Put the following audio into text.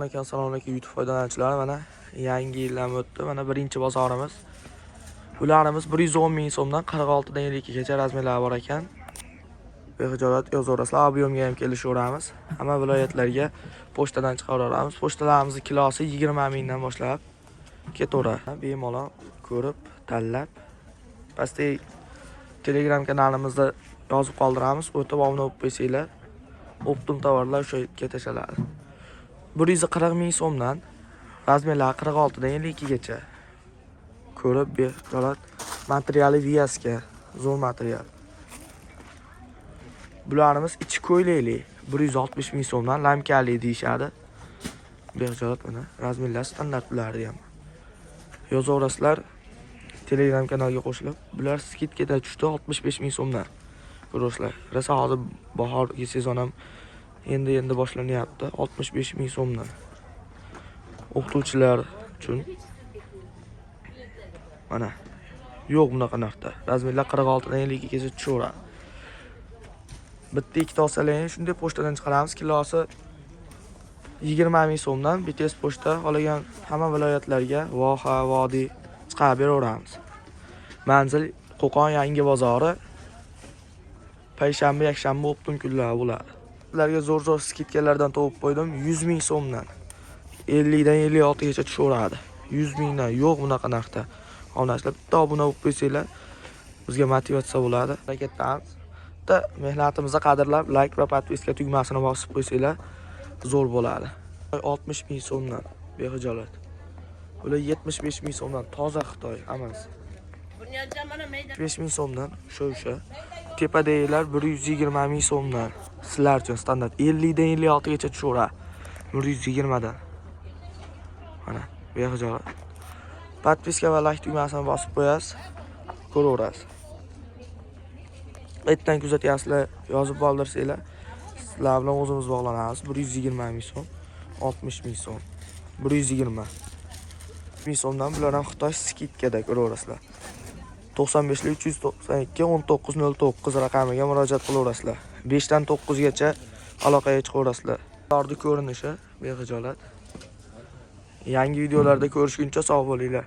Alaykum, assalomu alaykum, YouTube foydalanuvchilari. Mana, yangi yil ham o'tdi. Mana, birinchi bozorimiz. Ularimiz 110 ming so'mdan, 46 dan 52 gacha razmerlari bor ekan. Behijolat yozaverasizlar, объем ga ham kelishaveramiz. Hamma viloyatlarga pochtadan chiqaraveramiz. Pochtalarimizni kilosi 20 mingdan boshlab ketaveradi. Bemalol ko'rib, tanlab, pastdagi Telegram kanalimizda yozib qoldiramiz. O'tib obuna bo'lib qo'ysanglar, оптом tovarlar o'sha yerga tashlanadi. 140 ming so'mdan, razmerlari 46 dan 52 gacha. Ko'rib, behijolat, materiali вязка, zo'r material. Bularimiz ichi ko'ylakli, 160 ming so'mdan, lamkali deyishadi. Behijolat, mana, razmerlar standart bularni ham. Yozaverasizlar Telegram kanalga qo'shilib. Bular скидка da tushdi, 65 ming so'mdan. Ko'rasizlar. Rosa hozir bahorgi sezon ham endi endi boshlanyapti. 65 ming so'mdan. O'qituvchilar uchun. Mana, yo'q bunaqa narxda. Razmerlar 46 dan 52 gacha tushaveradi. Bitta ikkita olsalar shunday pochtadan chiqaramiz. Kilosi 20 ming so'mdan, BTS pochta xohlagan hamma viloyatlarga, voha, vodiy chiqarib beraveramiz. Manzil: Qo'qon yangi bozori. Payshanba, yakshanba оптом kunlari bo'ladi. Ularga zo'r zo'r скидка lardan topib qo'ydim, 100 ming so'mdan. 50 dan 56 gacha tushaveradi. 100 mingdan, yo'q bunaqa narxda. Obunachilar, bitta obuna bo'lib qo'ysanglar, bizga motivatsiya bo'ladi. Harakatdamiz. Bitta mehnatimizni qadrlab, like va подписка tugmasini bosib qo'ysanglar, zo'r bo'ladi. 60 ming so'mdan, behijolat. Ular 75 ming so'mdan, toza Xitoy hammasi. 5 ming so'mdan o'sha. Tepadagilar 120 ming so'mdan. Sizlar uchun standart 50 dan 56 gacha tushaveradi. 120 dan. Mana, behijolat. Подписка va like tugmasini bosib qo'yasiz. Ko'raverasiz. Ertadan kuzatyapsizlar, yozib qoldirsanglar, sizlar bilan o'zimiz bog'lanamiz. 120 ming so'm, 60 ming so'm, 120 ming so'mdan. Bular ham Xitoy, скидка da, ko'raverasizlar. 95 392 1909 raqamiga murojaat qilaverasizlar. 5 dan 9 gacha aloqaga chiqaverasizlar. Ularni ko'rinishi, behijolat. Yangi videolarda ko'rishguncha sog' bo'linglar.